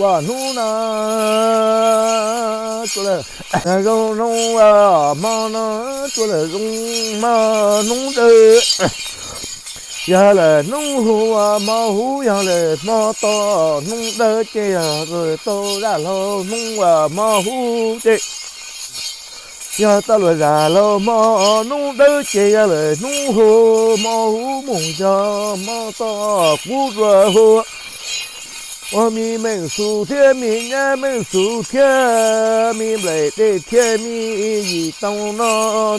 ua hnub no tsuas lawm zoo hnub, hmo no tsuas lawm zoo hmo, hnub dawb. Yog lawm hnub hu ua hmo huv, yog lawm hmo to hnub dawb ces yog lawm tau zaj hlau hnub ua hmo huv ces. Yog tau luag zaj hlau hmo hnub dawb ces yog lawm hnub hu hmo huv mus yog hmo to kuv tsuas hu ua me meej xus thiab me nyab meej xus thiab me nplaim dej thiab me yim tau no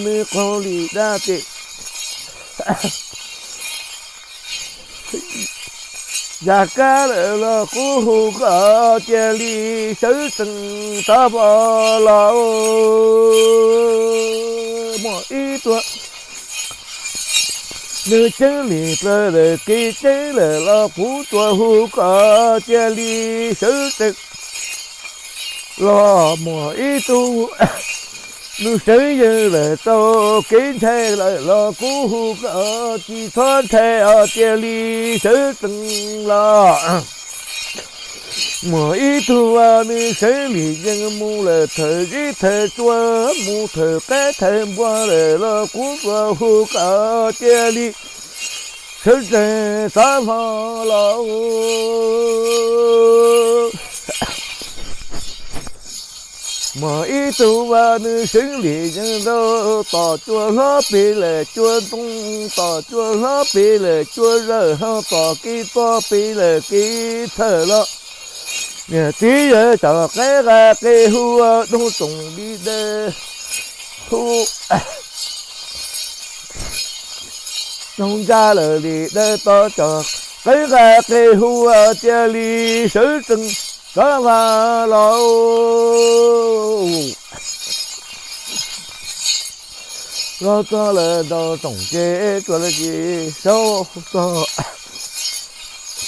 nws qaug li dab ces yam kab lawm los kuv hu kom cia li sawv tsees rov hlo los muaj ib tug nws ceeb li plaws lawm kev ceeb lawm los kuv tsuas hu kom cia li sawv tsees los muaj ib tug nws sawv yeej lawm tau kev ntshai lawm los kuv hu kom tsis txhob ntshai os cia li sawv tsees los. Muaj ib tug nws sawv li yeej mus lawm thawm zeb thawm tsua mus thawm qaib thawm npua lawm los kuv tsuas hu kom cia li sawv tsees rov hlo los. Muaj ib tug nws sawv li yeej rau tom cua hlob pem lawm cua ntoo, tom cua hlob pem lawm cua zawm ho tom kev txob pem lawm kev thawm los. Niam txiv yawg cov qeb qa qe hu doog tsoom li dawb hu doog ntsa lawm li dawb tod cov qeb qa qe hu cia li sawv tsees rov vaj los. Los txog lawm nraum tsoom ces tsuas lawm tsis sau txog,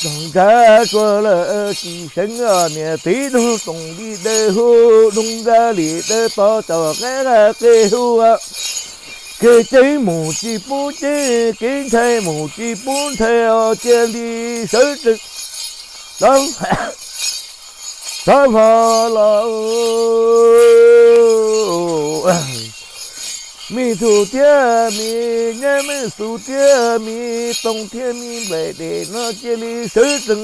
doog ntsa tsuas lawm tsis seev, niam txiv doog tsoom li dawb hu doog ntsa li dawb tod cov qeb qa qe hu kev ceeb mus tsis pub ceeb, kev ntshai mus tsis pub ntshai os cia li sawv tsees rov, rov hlo los. Me tug thiab me nyab meej xus thiab me toog thiab me nplaim dej no cia li sawv tsees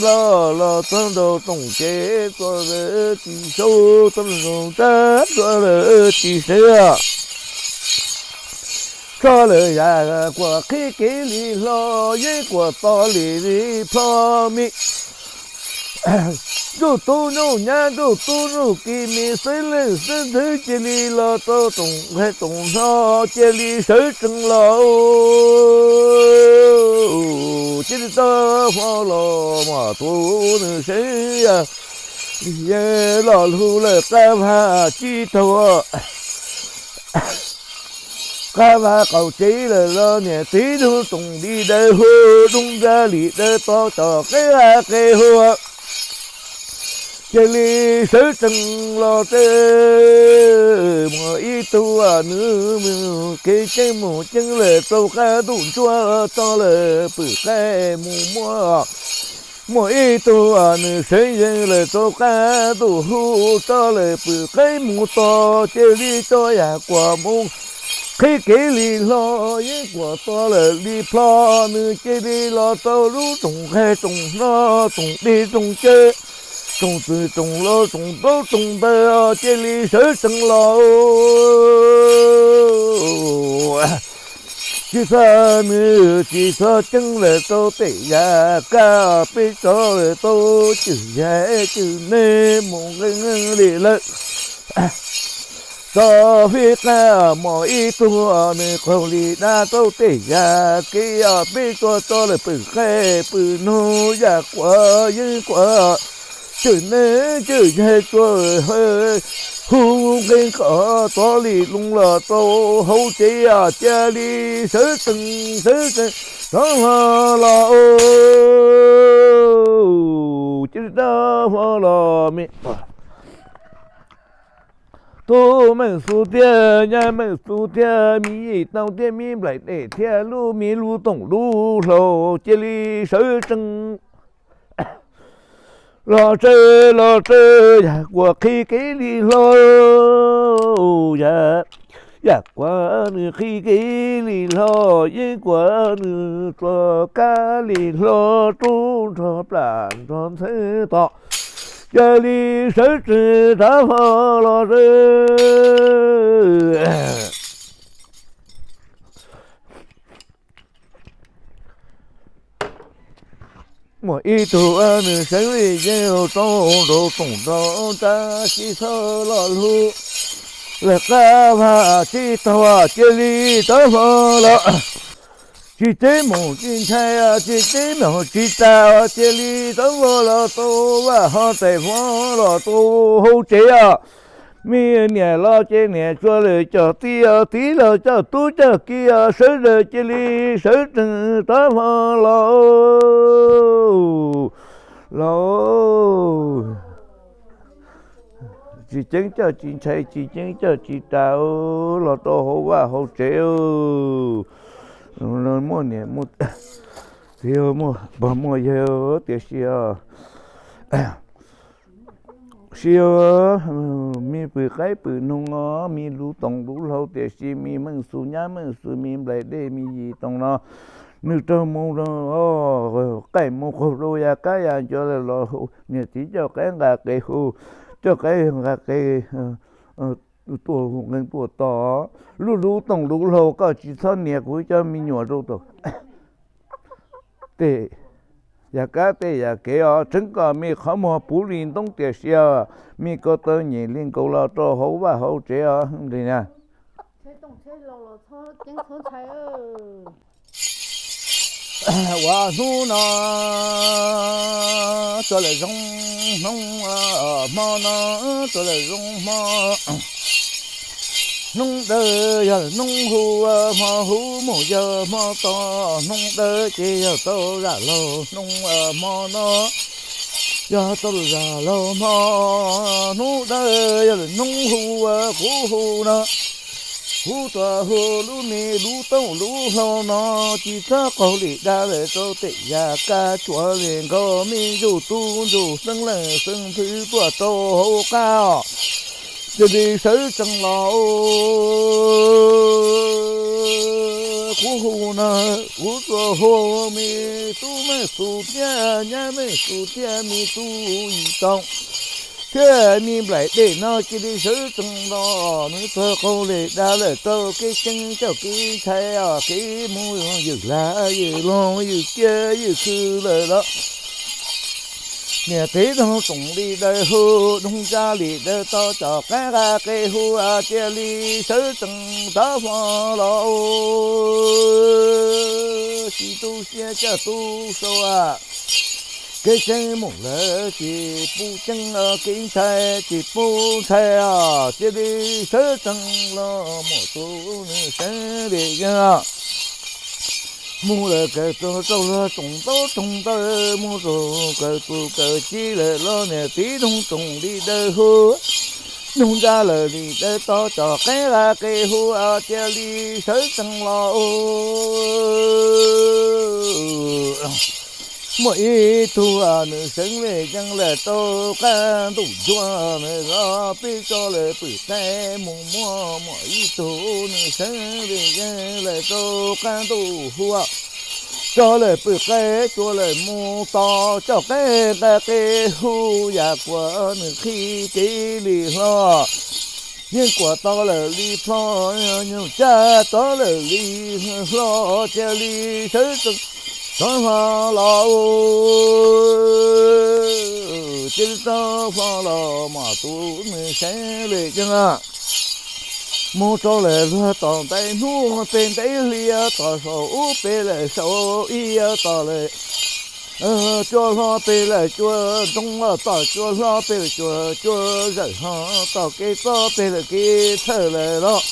los, los txog nraum tsoom ces tsuas lawm tsis sau, txog nraum tsoom tsa tsuas lawm tsis seev. Tso lawm yam kuas qhib kev li hlo, yeeb kuas to li li plho me. Ntuj tub ntuj nyab ntuj tub ntuj ki me xeeb leej xeeb ntxwv cia li los rau tsoom nqaij tsoom hno cia li sawv tsees los. Cia li rov hlo los mas tus nws seev yog li yeej los lug lawm qab vag tsib taug qab vag qaum tsev lawm los niam txiv doog tsoom li dawb hu doog ntsa li dawb tod cov qeb qa qe hu cia li sawv tsees los tsev. Muaj ib tug nws kev ceeb mus ceeb lawm rau qab ntuj ntsuab tso lawm pwm qaib mus muab. Muaj ib tug nws seev yeej lawm rau qab ntuj hu tso lawm pwm qaib mus tod cia li tso yam kuas mus qhib kev li hlo, yeeb kuas to lawm li plho, nws cia li los rau lub tsoom nqaij tsoom hno, tsoom dej tsoom cawv, tsoom txwm tsoom laus tsoom ntaub tsoom ntawv cia li sawv tsees los. Tsis txhob nws tsis txhob ceeb lawm rau tej yam kab peb tso lawm tau cwm yaig cwm neeg mus nqeeb li lawm. Tso fij qab muaj ib tug nws qaug li dab rau tej yam kev peb tso tso lawm pwm qaib pwm noog yam kuas yeeb kuas cwm neeg cwm yaig tsuas hu nqeeb kom txo li loo los rau hauv tsev cia li sawv tsees sawv tsees rov hlo los. Cia li rov hlo los me tub meej xus thiab nyab meej xus thiab me yim tau thiab me nplaim dej thiab lub me lub toom lub hlau cia li sawv tsees Los tsawg los tsawg, yam kuas qhib kev li hlo, yam, yam kuas nws qhib kev li hlo, yeej kuas nws tsuas kab li hlo, rub nrog plam nrog ntxheb tom, cia li sawv tsees rov hlo los. Muaj ib tug nws seev li yeej rau nraud toom nrau nrab, tsis txhob lo lus, lawv qab vaj tsis taug, cia li rov hlo los. Tsis ceeb mus tsis ntshai, tsis ceeb mus tsis tas, cia li rov hlo los rau vaj hauv tsev, hlo los rau hauv tsev os. Me niam los ces niam tsuas lawm, cov tij os, tij los coj tub coj ki os, sawv daws cia li sawv tsees rov hlo los. Los, tsis ceeb coj tsis ntshai, tsis ceeb coj tsis tas, los rau hauv vaj hauv tsev. Muaj niam muaj txiv, muaj pog muaj yawg, tiam sis, sis, me pw qaib pw noog, me lub toom lub hlau, tiam sis me meej xu nyab meej xu, me nplaim dej me yim toom no, nws raug mus, qaij mus qaug rau yav kab yav ncua lawm los hu niam txiv coj qaib nqa qe hu, coj qaib nqa qe tuaj hu nqeeb tuaj tos. Lub lub toom lub hlau, koj tsis txhob nias kuv cov me nyuam rau tom tej yav kab tej yav kev os. Tseeb kom me qhov muag puv li ntoob tiam sis, me ko taw nyem li nkaus los rau hauv vaj hauv tsev os. Ua hnub no tsuas lawm zoo hnub, hmo no tsuas lawm zoo hmo. Hnub dawb yog hnub hu, hmo huv mus yog hmo to. Hnub dawb ces yog tau zam laug hnub, hmo no yog tau zam laug hmo. Hnub dawb yog hnub hu, kuv hu no, kuv tuaj hu lub me lub tooj lub hlau no, tsis txhob qaug li dab lawm rau tej yav kab, tsuas li nkaus me ntsuj tub ntsuj xeeb leej xeeb ntxwv tuaj rau hauv qab os. Cia li sawv tsees los, kuv hu no, kuv tuaj hu me tub meej xu thiab nyab meej xu thiab me tub yim toom thiab me nplaim dej no, cia li sawv tsees los. Nws txog qaug li dab lawm rau kev ceeb coj kev ntshai os, kev mus ywm lag ywm loog ywm ciaj ywm khw lawm los. Niam txiv doog tsoom li dawb hu, doog ntsa li dawb tau cov qaib nqa qe hu, cia li sawv tsees rov hmo los. Tsis tu siab coj tu sau, kev ceeb mus lawm tsis pub ceeb, kev ntshai tsis pub ntshai os, cia li sawv tsees los. Muaj tus nws seev li yeej mus lawm kawg tus rau luag tsoom ntaub tsoom ntawv, mus rau kawg tus kawg ci lawm los. Niam txiv doog tsoom li dawb hu, doog ntsa lawm li dawb tau cov qaib nqa qe hu, cia li sawv tsees los. Muaj ib tug nws seev li yeej lawm rau qab ntuj ntsuag, nws los pib tso lawm pwm qaib mus muag. Muaj ib tug nws seev li yeej lawm rau qab ntuj hu, tso lawm pwm qaib cua lawm mus tos cov qaib nqa qe hu, yam kuas nws qhib kev li hlo, yeej kuas tau lawm li plho, nyuj caj tau lawm li hlo, cia li sawv tsees rov hlo los. Cia li rov hlo los. Muaj tus nws seev li yeej mus tso lawm luag tom ntev hnub pem ntev hli, tom saum ub pem lawm saum ib, tom lawm cua hlob pem lawm cua ntoo, tom cua hlob pem lawm cua, cua zawm hlob, tom kev txob pem lawm kev txhawj lawm los.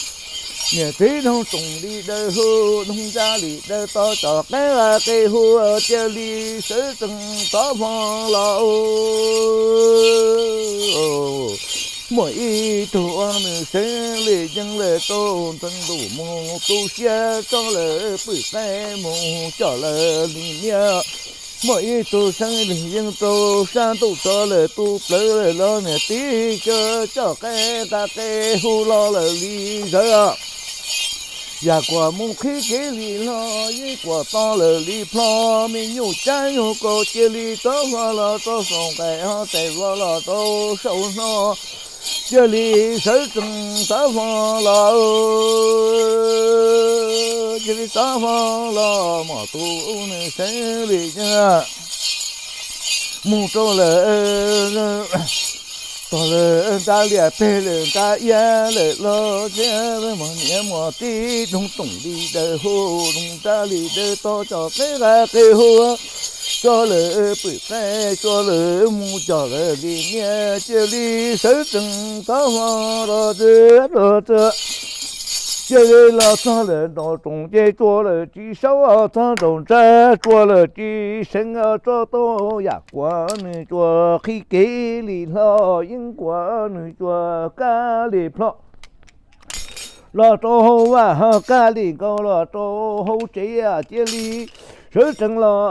Niam txiv doog tsoom li dawb hu, doog ntsa li dawb tau cov qaib nqa qe hu, cia li sawv tsees rov hlo los. Muaj ib tug nws seev li yeej lawm rau ntxeev ntuj mus tu siab, tso lawm pwm qaib mus coj lawm li niaj Muaj ib tug seev li yeej rau sab ntuj tso lawm tu plawv lawm los niam tij, coj qe nqa qe hu los lawm li zawv os. Yam kuam mus qhib kev li hlo yeej kuam to lawm li plho, me nyuj cab nyuj kaus cia li rov hlo los rau saum nqaim ho tais vov los rau saum hno. Cia li sawv tsees tav hlo los, cia li tav hlo los mas tus nws seev li mus rau lawm, tog lawm nta liam peg lawm nta iab lawm los thiab mas niam mas tib doog toom li daws hu, doog nta li daws tog cov qeb nqa qe hu, tso lawm pwm qaib tso lawm mus cog lawm li niam, cia li sawv tsees tav hlo los cia li los txog lawm nraum roos ces tsua lawm tsis saub, txog nraum ntsag tsua lawm tsis seev, tso tau yam kuam nws tsua qhib kev li hlo yeej kuam nws tsua kab li plho los rau hauv vaj ho kab li nkaus los rau hauv tsev, cia li sawv tsees los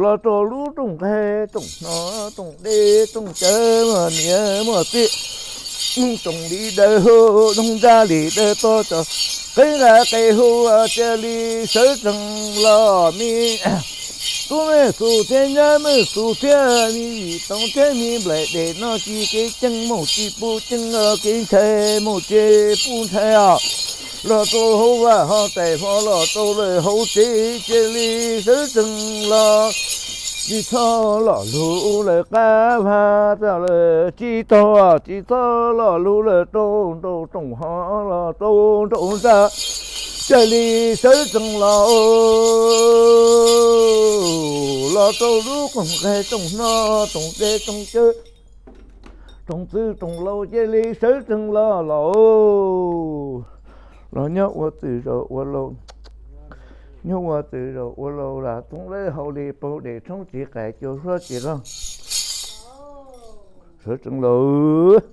los rau lub rooj nqaij rooj hno rooj dej rooj cawv mas niam mas tij, toom li daws hu, doog nta li daws tog cov qeb nqa qe hu, cia li sawv tsees los me tub mej xus thiab nyab mej xus thiab me yim toov thiab me nplaim dej no tsis kev ceeb mus tsis pub ceeb, kev ntshai mus tsis pub ntshai os. Los rau hauv vaj ho tais hlo los rau lawm hauv tsev, cia li sawv tsees los tsis txhob los lug lawm qab vaj, lawm tsis taug tsis txhob los lug lawm rau nraum rooj ho los rau nraum ntsag, cia li sawv tsees los los rau lub rooj nqaij rooj hno rooj dej rooj cawv, rooj txwv rooj laus cia li sawv tsees los los los nyob ua txwm zaum ua laus, nyob ua txwm zaum ua laus los thoob lawv hauv li paug dej tshoob tsis qais cua suab tsis loj, sawv tsees los